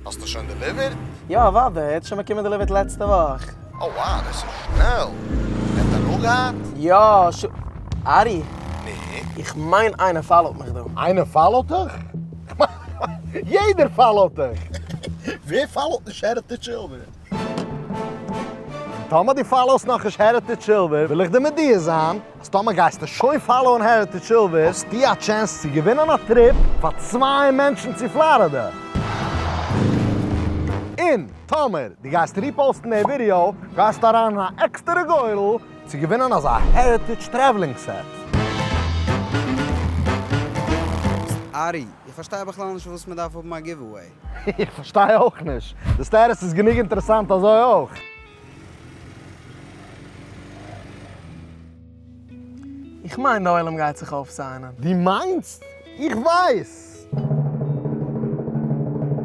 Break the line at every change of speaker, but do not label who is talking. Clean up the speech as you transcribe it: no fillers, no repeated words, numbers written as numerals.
האסטו שוין delivered?
יא אוודאי, ער האט שוין באקומען delivered לעצטע וואך.
Oh wow, דאס איז שנעל! ער האט הנאה געהאט?
יא, ש. ארי!
נו?
איך מיין איינער follow ט מיך דא.
איינער follow ט דיך? יעדער follow ט דיך!
ווער follow ט נישט Heritage Silver?
טאמער דו follow סט נאכנישט Heritage Silver, וויל איך דיר מודיע זיין אז טאמער גייסטו שוין follow ען Heritage Silver, האסטו א chance צו געווינען א trip פאר צוויי מענטשן צו פלארידע. און טאמער דו גייסט repost ן די ווידיאו, גייסטו אריין אין א עקסטערע גורל צו געווינען אזא Heritage traveling set.
ארי, איך פארשטיי בכלל נישט פארוואס מען דארף האבן א giveaway.
איך פארשטיי אויך נישט. די status איז גענוג אינטערעסאנט אזוי אויך.
איך מיין די עולם גייט זיך אויפסיינען.
דו מיינסט? איך ווייס!